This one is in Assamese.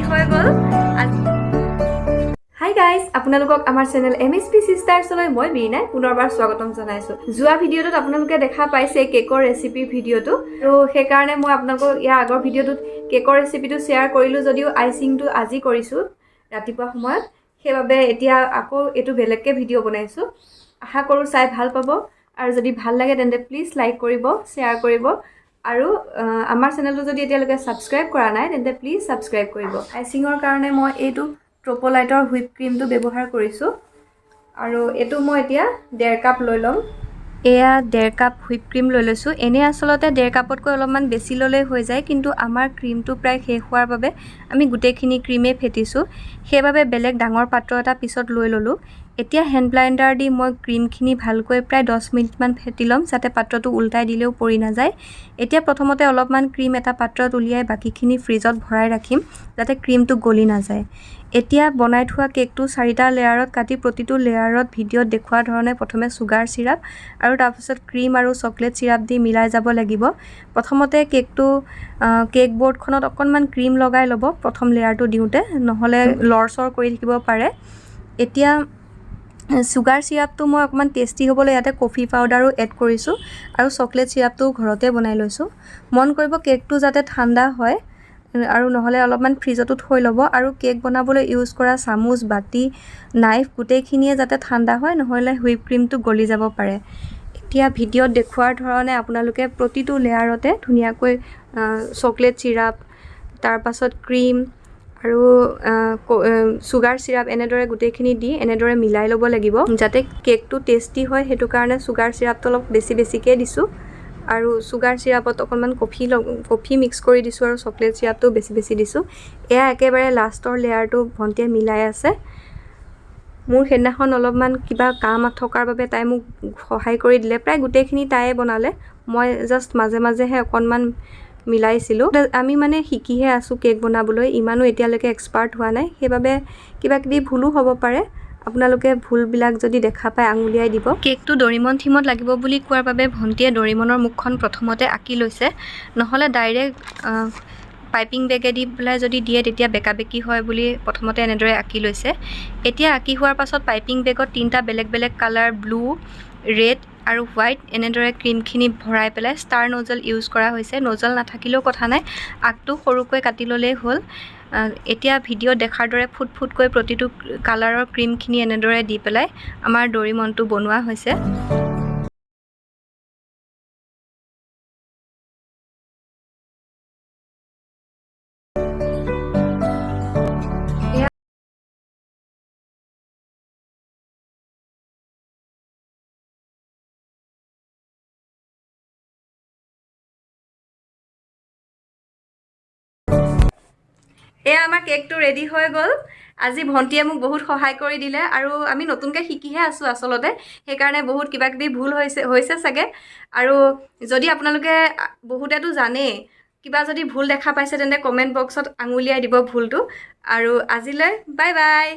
হৈ গ'ল। হাই গাইজ, আপোনালোকক আমাৰ চেনেল এমএছপি চিষ্টাৰ্ছলৈ মই বীণাই পুনৰবাৰ স্বাগতম জনাইছোঁ। যোৱা ভিডিঅ'টোত আপোনালোকে দেখা পাইছে কেকৰ ৰেচিপিৰ ভিডিঅ'টো আৰু সেইকাৰণে মই আপোনালোকক ইয়াৰ আগৰ ভিডিঅ'টোত কেকৰ ৰেচিপিটো শ্বেয়াৰ কৰিলোঁ যদিও আইচিংটো আজি কৰিছোঁ ৰাতিপুৱা সময়ত। সেইবাবে এতিয়া আকৌ এইটো বেলেগকৈ ভিডিঅ' বনাইছোঁ। আশা কৰোঁ চাই ভাল পাব আৰু যদি ভাল লাগে তেন্তে প্লিজ লাইক কৰিব, শ্বেয়াৰ কৰিব আৰু আমাৰ চেনেলটো যদি এতিয়ালৈকে ছাবস্ক্ৰাইব কৰা নাই, তেন্তে প্লিজ ছাবস্ক্ৰাইব কৰিব। আইচিঙৰ কাৰণে মই এইটো ট্ৰপ'লাইটৰ হুইপ ক্ৰীমটো ব্যৱহাৰ কৰিছোঁ আৰু এইটো মই এতিয়া 1.5 কাপ লৈ ল'ম। এয়া 1.5 কাপ হুইপ ক্ৰীম লৈ লৈছোঁ। এনেই আচলতে 1.5 কাপতকৈ অলপমান বেছি ল'লেই হৈ যায়, কিন্তু আমাৰ ক্ৰীমটো প্ৰায় শেষ হোৱাৰ বাবে আমি গোটেইখিনি ক্ৰীমেই ফেটিছোঁ। সেইবাবে বেলেগ ডাঙৰ পাত্ৰ এটা পিছত লৈ ল'লোঁ। এতিয়া হেণ্ড ব্লাইণ্ডাৰ দি মই ক্ৰীমখিনি ভালকৈ প্ৰায় 10 মিনিটমান ফেটি ল'ম, যাতে পাত্ৰটো উল্টাই দিলেও পৰি নাযায়। এতিয়া প্ৰথমতে অলপমান ক্ৰীম এটা পাত্ৰত উলিয়াই বাকীখিনি ফ্ৰিজত ভৰাই ৰাখিম, যাতে ক্ৰীমটো গলি নাযায়। এতিয়া বনাই থোৱা কেকটো চাৰিটা লেয়াৰত কাটি প্ৰতিটো লেয়াৰত ভিডিঅ'ত দেখুওৱা ধৰণে প্ৰথমে চুগাৰ চিৰাপ আৰু তাৰপিছত ক্ৰীম আৰু চকলেট চিৰাপ দি মিলাই যাব লাগিব। প্ৰথমতে কেক বৰ্ডখনত অকণমান ক্ৰীম লগাই ল'ব প্ৰথম লেয়াৰটো দিওঁতে, নহ'লে লৰচৰ কৰি থাকিব পাৰে। এতিয়া চুগাৰ চিৰাপটো মই অকণমান টেষ্টি হ'বলৈ ইয়াতে কফি পাউডাৰো এড কৰিছোঁ আৰু চকলেট চিৰাপটোও ঘৰতে বনাই লৈছোঁ। মন কৰিব, কেকটো যাতে ঠাণ্ডা হয় আৰু নহ'লে অলপমান ফ্ৰিজতো থৈ ল'ব। আৰু কেক বনাবলৈ ইউজ কৰা চামুচ, বাতি, নাইফ গোটেইখিনিয়ে যাতে ঠাণ্ডা হয়, নহ'লে হুইপ ক্ৰীমটো গলি যাব পাৰে। এতিয়া ভিডিঅ'ত দেখুওৱাৰ ধৰণে আপোনালোকে প্ৰতিটো লেয়াৰতে ধুনীয়াকৈ চকলেট চিৰাপ, তাৰপাছত ক্ৰীম আৰু চুগাৰ চিৰাপ এনেদৰে গোটেইখিনি দি এনেদৰে মিলাই ল'ব লাগিব। যাতে কেকটো টেষ্টি হয়, সেইটো কাৰণে চুগাৰ চিৰাপটো অলপ বেছি বেছিকৈ দিছোঁ আৰু চুগাৰ চিৰাপত অকণমান কফি মিক্স কৰি দিছোঁ আৰু চকলেট চিৰাপটোও বেছি বেছি দিছোঁ। এয়া একেবাৰে লাষ্টৰ লেয়াৰটো ভণ্টিয়ে মিলাই আছে। মোৰ সেইদিনাখন অলপমান কিবা কাম থকাৰ বাবে তাই মোক সহায় কৰি দিলে। প্ৰায় গোটেইখিনি তাইয়ে বনালে, মই জাষ্ট মাজে মাজেহে অকণমান মিলাইছিলোঁ। আমি মানে শিকিহে আছোঁ কেক বনাবলৈ, ইমানো এতিয়ালৈকে এক্সপাৰ্ট হোৱা নাই। সেইবাবে কিবা কিবি ভুলো হ'ব পাৰে। আপোনালোকে ভুলবিলাক যদি দেখা পায়, আঙুলিয়াই দিব। কেকটো ডৰিমন থিমত লাগিব বুলি কোৱাৰ বাবে ভণ্টিয়ে ডৰিমনৰ মুখখন প্ৰথমতে আঁকি লৈছে। নহ'লে ডাইৰেক্ট পাইপিং বেগেদি পেলাই যদি দিয়ে, তেতিয়া বেকা বেকি হয় বুলি প্ৰথমতে এনেদৰে আঁকি লৈছে। এতিয়া আঁকি হোৱাৰ পাছত পাইপিং বেগত তিনিটা বেলেগ বেলেগ কালাৰ, ব্লু, ৰেড আৰু হোৱাইট, এনেদৰে ক্ৰীমখিনি ভৰাই পেলাই ষ্টাৰ নজল ইউজ কৰা হৈছে। নজল নাথাকিলেও কথা নাই, আগটো সৰুকৈ কাটি ল'লেই হ'ল। এতিয়া ভিডিঅ'ত দেখাৰ দৰে ফুট ফুটকৈ প্ৰতিটো কালাৰৰ ক্ৰীমখিনি এনেদৰে দি পেলাই আমাৰ ডৰিমনটো বনোৱা হৈছে। এয়া আমাৰ কেকটো ৰেডি হৈ গ'ল। আজি ভণ্টিয়ে মোক বহুত সহায় কৰি দিলে আৰু আমি নতুনকৈ শিকিহে আছোঁ আচলতে, সেইকাৰণে বহুত কিবা কিবি ভুল হৈছে হৈছে চাগে। আৰু যদি আপোনালোকে, বহুতেতো জানেই, কিবা যদি ভুল দেখা পাইছে, তেন্তে কমেণ্ট বক্সত আঙুলিয়াই দিব ভুলটো। আৰু আজিলৈ বাই বাই।